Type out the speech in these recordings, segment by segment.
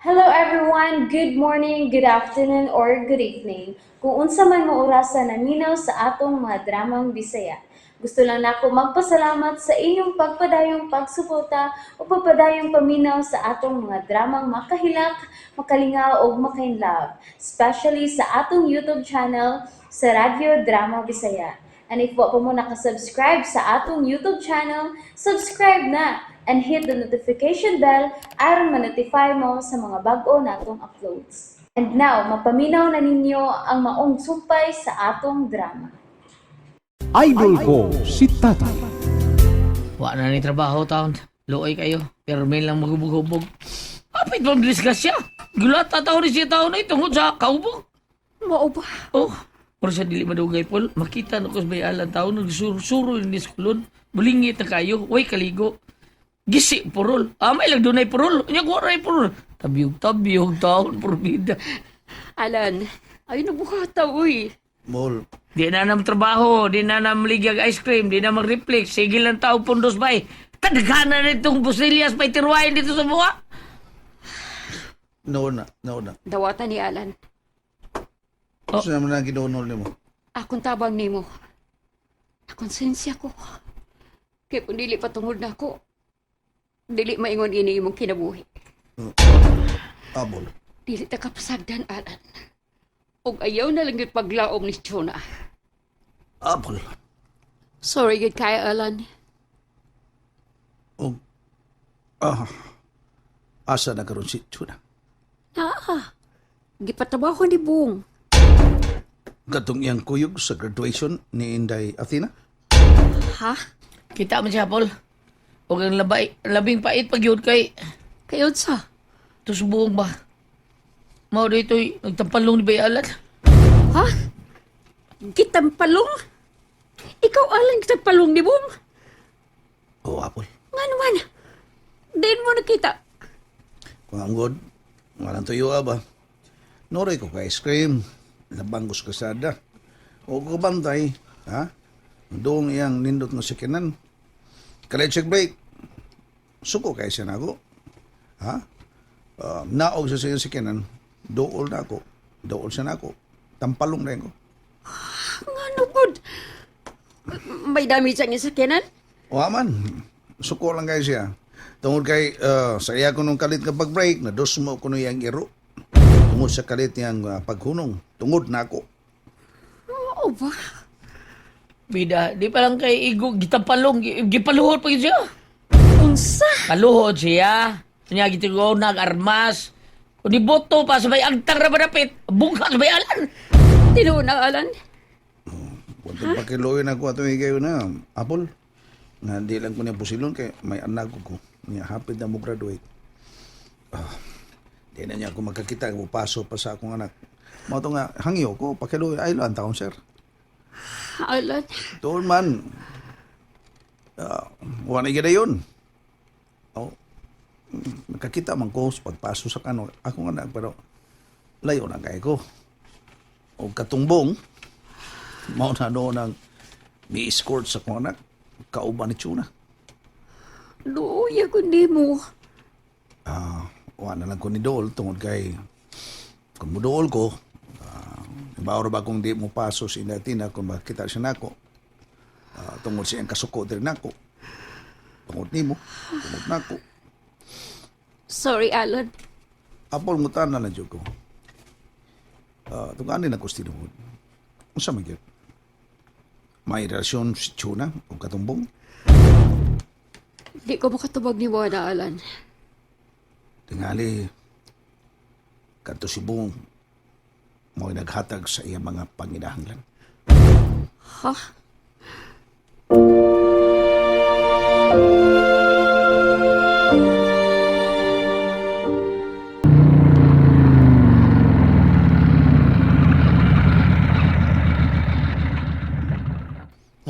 Hello everyone! Good morning, good afternoon, or good evening. Kung unsa man mo orasa naminaw sa atong mga dramang Bisaya. Gusto lang nako magpasalamat sa inyong pagpadayong pagsuporta o pagpadayong paminaw sa atong mga dramang makahilak, makalingaw ug makainlove, especially sa atong YouTube channel sa Radyo Drama Bisaya. And if wa pa mo nakasubscribe sa atong YouTube channel, subscribe na and hit the notification bell aron ma-notify mo sa mga bag-o natong uploads. And now, mapaminaw na ninyo ang maong sumpay sa atong drama. Idol ko si Tatay. Wa na ni trabaho taon. Luoy kayo. Pero may lang maghubog-hubog. Apit pa disgrasya. Gulat ta taon ni siya taon na tungod sa kaubog. Mao ba? Oh, pero sa dili madugay Paul, makita na ko sa bayalan taon, nagsuro-suro ni skulon. Bulingit na kayo, way kaligo. Gisi purol. Amay lang dunay purol. Unya ko ray purol. Tabiyog tabiyog taon purbida. Alan, ay nabuhata uy. Mol, Di na nam trabaho, di na nam ligyag ice cream, di na mag-reflex. Sige lang tao pundos bay. Tadaghanan na itong busilyas may tirwain dito sa buwa. noon na, noon na. Dawatan ni Alan. Oh. Gusto naman ang ginunol nimo. Akong tabang nimo. Nakonsensya ko. Kaya kung dili patungod na ako, dili maingon ini imong kinabuhi. Abol. Dili ta kapasagdan, Alan. Og ayaw na lang yun paglaom ni Jonah. Abol. Sorry gid kay Alan. Og ah, asa na karon si Chuna. Naa. Gipatrabaho ni Bong. Katong iyang kuyog sa graduation ni Inday Athena. Ha? Kita man siya, Paul. Huwag ang labay, labing pait pag yun kay Kayon sa? tusbuong ba. Mao dito'y nagtampalong ni Bayalan. Ha? Gitampalong? Ikaw, Alan, gitampalong ni Bong? Oh, Apol. Nga naman. Din mo nakita. Kung ang god, nga lang tuyo ah, ba. Noray ko ka ice cream, labang ko sa kasada. O ko bantay, ha? Doong iyang nindot nga sakinan. Kalit break. Suko kay siya nako. Ha? Naog sa siyang sakinan, dool na ako. Dool siya nako. Tampalong na ko. Nga no, good. May damage ang isakyanan? O aman, suko lang kayo siya. Tungod kay, sa iya ko nung kalit nga pag-break, na mo ko nung iyang iro. Tungod sa kalit niyang paghunong, tungod na ako. Oo ba? Bida, di pa lang kay Igo, gitampalong, gipaluhod pa yun siya. Unsa? Paluhod siya. Kanya gitigo nag-armas. Kung di boto pa sa may agtang ra dapit, bungka sa may alan. Tinuon na, Alan. Huwag pakiloy na ako atong higayon na, Apple. Nga di lang ko niya pusilon kay may anak ko. Niya hapit na mo graduate. Ah, di na niya ako magkakita, paso pa sa akong anak. Mao to nga, hangyo ko, pakiloy, ay lang taon sir. Alan, Tuon man, wala na yun. Oh, nakakita man ko sa pagpaso sa kano, akong anak, pero layo na kay ko. O katungbong, mao na noon ang mi-escort sa akong anak, kauban ni Chuna. luya ko nimo. Ah, wala na lang ko ni Dol tungod kay kung mudool ko, uh, ba kung di mo paso si Inatina kung makita siya nako. Tungod siyang kasuko diri nako. Tungod nimo, tungod nako. Sorry, Alan. Apol ngutan na lang jud ko. Tungod ani na ko sa tinuod. Unsa man gyud? May relasyon si Chuna o katumbong? Di ko makatubag ni Wada, Alan. Tingali, kadto si Bong, mo'y naghatag sa iya mga panginahanglan. Ha?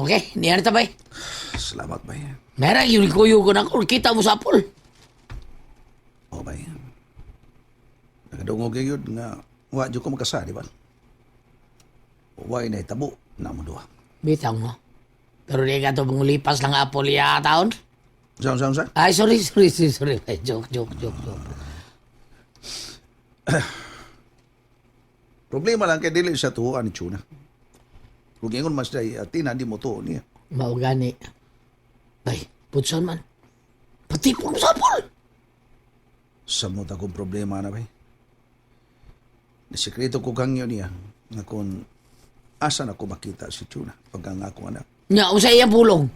Okay, niyan na tabay. Salamat, bay. Meron yung kuyo ko na kita mo sa Paul. O bay. Nakadungog yun nga wa jud ko makasali ba? Wa na itabo na mo duha. Bitaw mo. Pero di ka ito mangulipas lang Apple ya taon. Saan saan saan? Ay, sorry, sorry, sorry, sorry. Ay, joke, joke, joke, joke. Problema lang kay dili sa tuhuan ni Chuna. Kung ingon mas day Athena di mo tuo niya. Mao gani. Ay, pudsan man. Patipon sa Paul. Samot akong problema na bay. Nasikreto ko kangyo niya nga kung asa na ko makita si Chuna pag ang akong anak. Nya, unsa iyang pulong?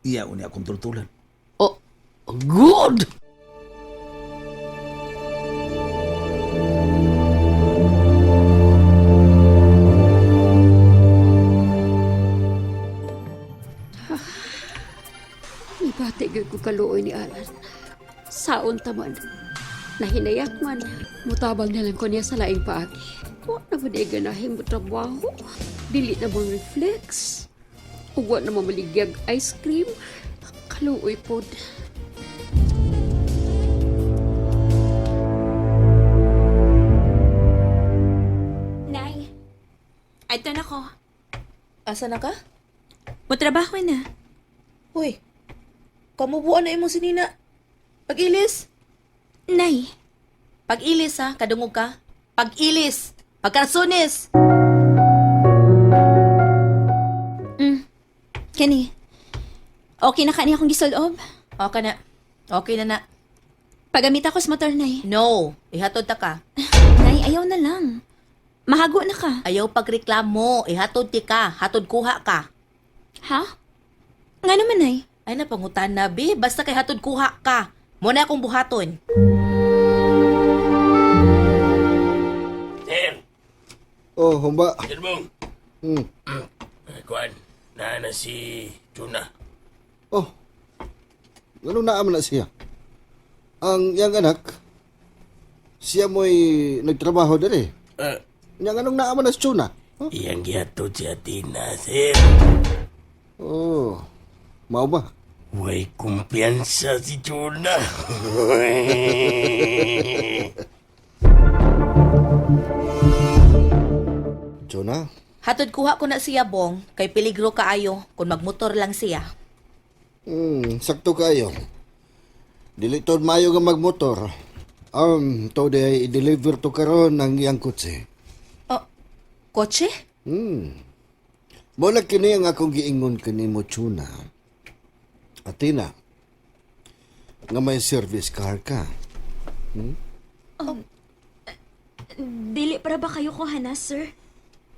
Iya unya akong tultulan. Oh, good. Nibati gyud ko kaluoy ni Alan. Saon ta man. Nahinayak man. Mutabang na lang ko niya sa laing paagi. Wa na man ay ganahin mo trabaho. Dili na mo reflex. Ug wa na mo maligyag ice cream. Kaluoy pod. Nay, ato na ko. Asa na ka? Mutrabaho na. Uy, kamubuan na imong sinina. Pag-ilis. Nay, Pag-ilis ha, kadungog ka. Pag-ilis. Pagkarsunis. kani. Okay na kani akong gisulob. Okay na. Okay na na. Pagamit ako sa motor, Nay. No, ihatod ta ka. Nay, ayaw na lang. Mahago na ka. Ayaw pagreklamo, ihatod ti ka, hatod kuha ka. Ha? Nga naman, Nay. Ay napangutan na, bi. Basta kay hatod kuha ka. Muna akong buhaton. Sir, Oh, humba. Sir Bong. Kuan, naa na si Juna. Oh. Ano naaman na siya? Ang iyang anak, siya mo'y nagtrabaho diri. Ah, Yang anong naaman na si Chuna? Huh? iyang gihatod si Athena, sir. Oh, mao ba? Way kumpiyansa si Juna. Chuna? Hatod kuha ko na siya, Bong. Kay peligro kaayo kung magmotor lang siya. Sakto kayo. Dili to maayo nga magmotor. To day i-deliver to karon ang iyang kotse. Oh, kotse? Mo na kini ang akong giingon kanimo Chuna. Atina, nga may service car ka. Dili para ba kayo ko, hana, sir?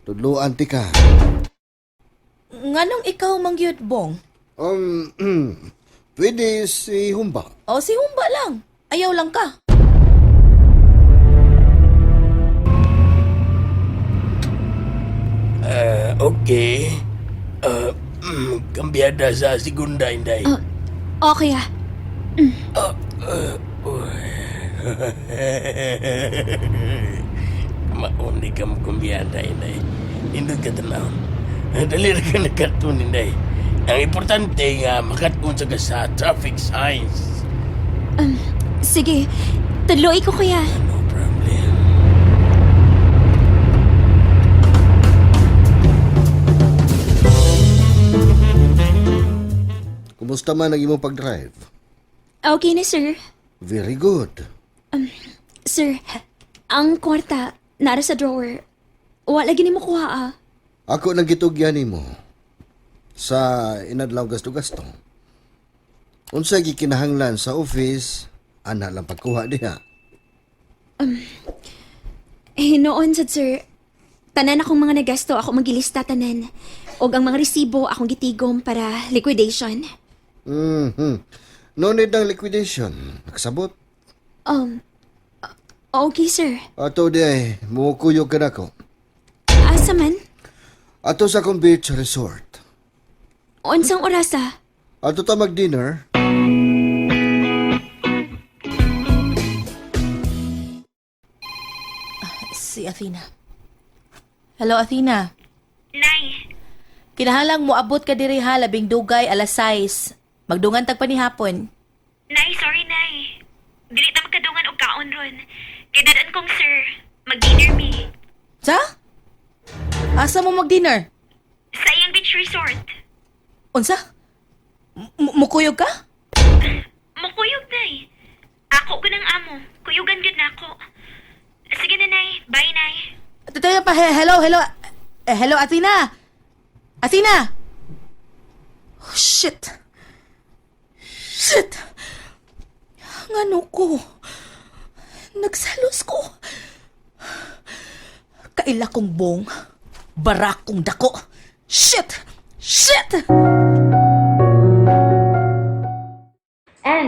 Tudluan ti ka. Nganong ikaw mangyud, Bong? Pwede si Humba. O, si Humba lang. Ayaw lang ka. Ah, okay. Ah, kambyada sa segunda, inday. Okay ah. Mauni ka mo kumbyada, inday. Nindot ka tanawon. Dali ra ka nagkatun, inday. Ang importante nga makatun sa ka sa traffic signs. Sige, tudloi ko kuya. No problem. Kumusta man ang imong pag-drive? Okay na, sir. Very good. Sir, ang kwarta, nara sa drawer. Wala gini mo kuha ah. Ako nang gitugyan nimo sa inadlaw gasto-gasto. Unsa gikinahanglan sa office, ana lang pagkuha diha. Eh, noon sad, sir. Tanan akong mga nagasto, ako magilista tanan. Og ang mga resibo, akong gitigom para liquidation. No need ng liquidation. Nakasabot. Okay, sir. Ato di ay, mukuyog ka nako. Asa man? Ato sa akong beach resort. Unsang orasa? Ato ta mag-dinner. Si Athena. Hello, Athena. Nay, Kinahalang moabot ka diri ha, 12 alas 6. Magdungan tag panihapon. Nay, sorry, Nay. Dili ta magkadungan og kaon ron. Kay dadaan kong sir, mag-dinner mi. Sa? Asa mo mag-dinner? Sa iyang beach resort. Unsa? Mukuyog ka? Mukuyog, Nay. Ako ko ng amo. Kuyugan gyud nako. Sige na, Nay. Bye, Nay. Tatayo pa, hello, hello. Eh, hello, Athena. Athena! Oh, shit. Shit! Ngano ko? Nagsalos ko. Kaila kong bong, barak kong dako. Shit! Shit!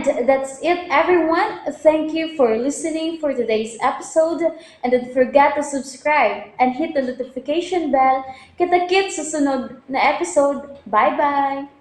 And that's it, everyone. Thank you for listening for today's episode. And don't forget to subscribe and hit the notification bell. Kita-kits sa sunod na episode. Bye-bye!